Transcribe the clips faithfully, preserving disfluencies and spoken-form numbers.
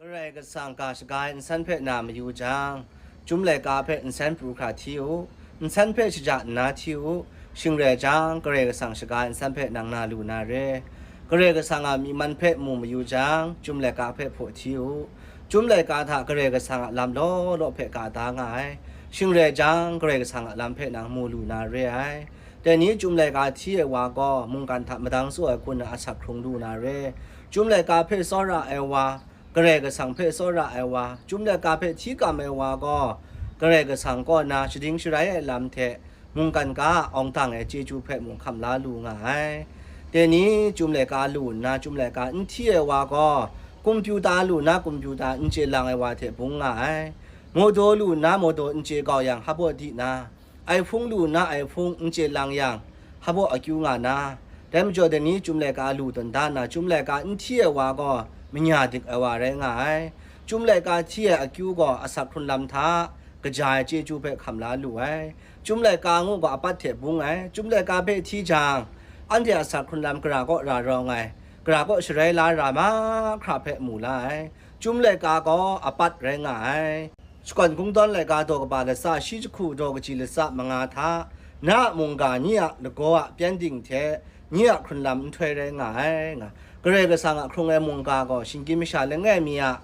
Karai Kasang ga shaga ai nsan hpe na mayu jang, Chyum laika hpe nsan pru hkra hti u, nsan hpe shaja nna hti u, shing rai jang, Karai Kasang shaga ai nsan hpe nang na lu na re. Karai Kasang a myi man hpe mu mayu jang, Chyum laika hpe hpaw hti u, Chyum laika hta Karai Kasang a lam law law hpe ga da nga ai, shing rai jang, Karai Kasang a lam hpe nang mu lu na re ai. Dai ni Chyum laika hti ai wa gaw mungkan hta madang tsaw ai hku nna asak hkrung lu na re. Chyum laika hpe tsawra ai wa, Karai Kasang hpe tsawra ai wa, Chyum laika hpe hti kam ai wa gaw, Karai Kasang kaw na shading sharai ai lam hte mungkan ga a awng dang ai chyeju hpe mung hkam la lu nga ai. Dai ni Chyum laika lu nna Chyum laika n hti ai wa gaw, kumpyuta lu nna kumpyuta n chye lang ai wa hte bung nga ai. Mawdaw lu nna mawdaw n chye kau yang, hpabaw di na, ai hpung lu nna ai hpung n chye lang yang, hpabaw akyu nga na, dai majaw dai ni Chyum laika lu tawn da nna, Chyum laika n hti ai wa gaw manya dik ai wa rai nga ai. Chyum laika hti ai akyu gaw asak hkrun lam hta kaja ai chyeju hpe hkam la lu ai. Chyum laika ngu gaw apat hte bung ai. Chyum laika hpe hti jang, anhte asak hkrun lam gara kaw ra rawng ai, gara kaw sharai la ra mahkra hpe mu la ai. Chyum laika gaw apat rai nga ai. Shakawn Kungdawn laika daw kaba latsa shi jahku daw kaji latsa manga hta, na a mungga ni a lagaw a pyengdin hte ni a hkrun lam nhtoi rai nga ai, nga. Karai Kasang a hkrung ai mungga gaw shinggyim masha langai mi a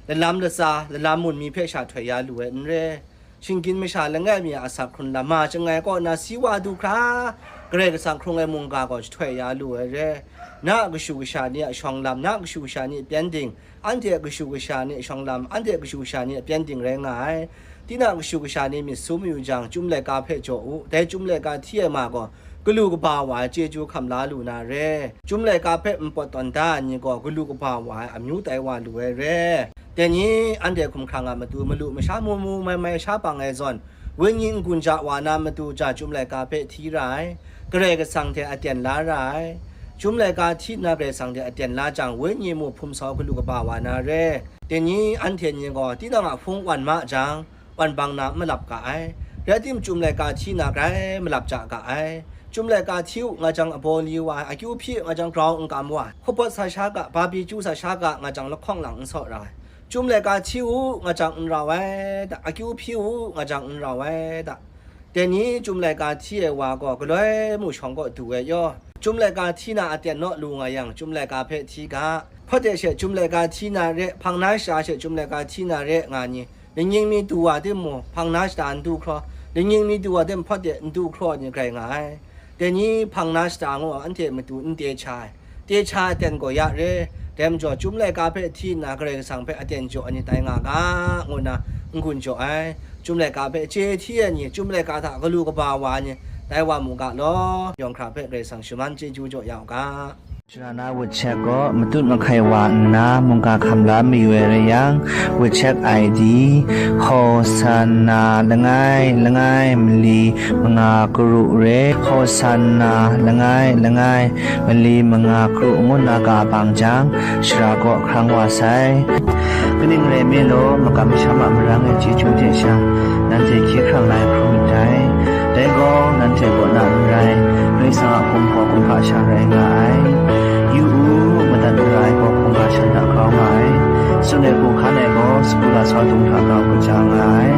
lalam latsa, lalam mun mi hpe sha htoi ya lu ai n re. Shinggyim masha langai mi a asak hkrun lam ma chyangai kaw na si wa du hkra, Karai Kasang hkrung ai mungga gaw jahtoi ya lu ai re. Na a kashu kasha ni a shawng lam, na a kashu kasha ni a pyengdin, anhte a kashu kasha ni a shawng lam, anhte a kashu kasha ni a pyengdin rai nga ai. Tinang a kashu kasha ni myit su mayu jang, Chyum laika hpe jaw u, dai Chyum laika hti ai ma gaw galu kaba wa ai chyeju hkam la lu na re. Chyum laika hpe npawt tawn da ai ni gaw galu kaba wa ai amyu tai wa lu ai re. Dai ni anhte hkumhkrang a matu malu masha mu mu mai mai sha pang ai zawn, wenyi n-gun ja wa na matu ja Chyum laika hpe hti ra ai, Karai Kasang hte aten la ra ai. Chyum laika hti nna Karai Kasang hte aten la jang, wenyi mu hpum sau galu kaba wa na re. Dai ni anhte ni gaw tinang a hpung wan ma jang, wan bang na n malap ga ai, rai timung, Chyum laika hti na grai malap ja ga ai. Chyum laika hti u nga jang, abaw li wa ai, akyu hpyi u nga jang, grau n kam wa ai, hkawpawt sa sha ga, babi chyu sa sha ga nga jang, lahkawng lang n saw ra ai. Chyum laika hti u nga jang, n rau ai da, akyu hpyi u nga jang, n rau ai da. Dai ni Chyum laika hti ai wa gaw galoi mu shawng kaw du ai yaw. Chyum laika hti na aten naw lu nga yang, Chyum laika hpe hti ga. Hpawt de she Chyum laika hti na re, hpang na shata she Chyum laika hti na re nga ni, lingning mi du wa timung, hpang na shata n du hkraw, lingning mi du wa timung, hpawt de n du hkraw ni grai nga ai. Dai ni hpang na shata ngu anhte matu n te cha ai. Te cha aten gaw ya re. Dai majaw, Chyum laika hpe hti nna Karai Kasang hpe aten jaw ai ni tai nga ga, ngu nna n-gun jaw ai. Chyum laika hpe chye hti ai ni, Chyum laika hta galu kaba wa ai ni, tai wa mu ga law, yawng hkra hpe Karai Kasang shaman chyeju jaw ya u ga. Shara na WeChat gaw matut mahkai wa nna mungga hkam la mayu ai rai yang, WeChat I D, Hosanna langai langai mali manga karu re, Hosanna langai langai mali manga karu ngu nna ga bang jang, shara kaw hkrang wa sai. Kaning rai nme law, makam masham a marang e chyeju hte sha, nanhte hkye hkrang lai hkrum ndai. Dai gaw, nanhte kaw na n rai, Karai Kasang a hkum gaw kumhpa sha rai nga ai. Yu u, madat mara ai gaw hkungga shan hta grau nga ai. Tsun ai hku hkan ai gaw, sagu lasau dung hta grau kaja nga ai.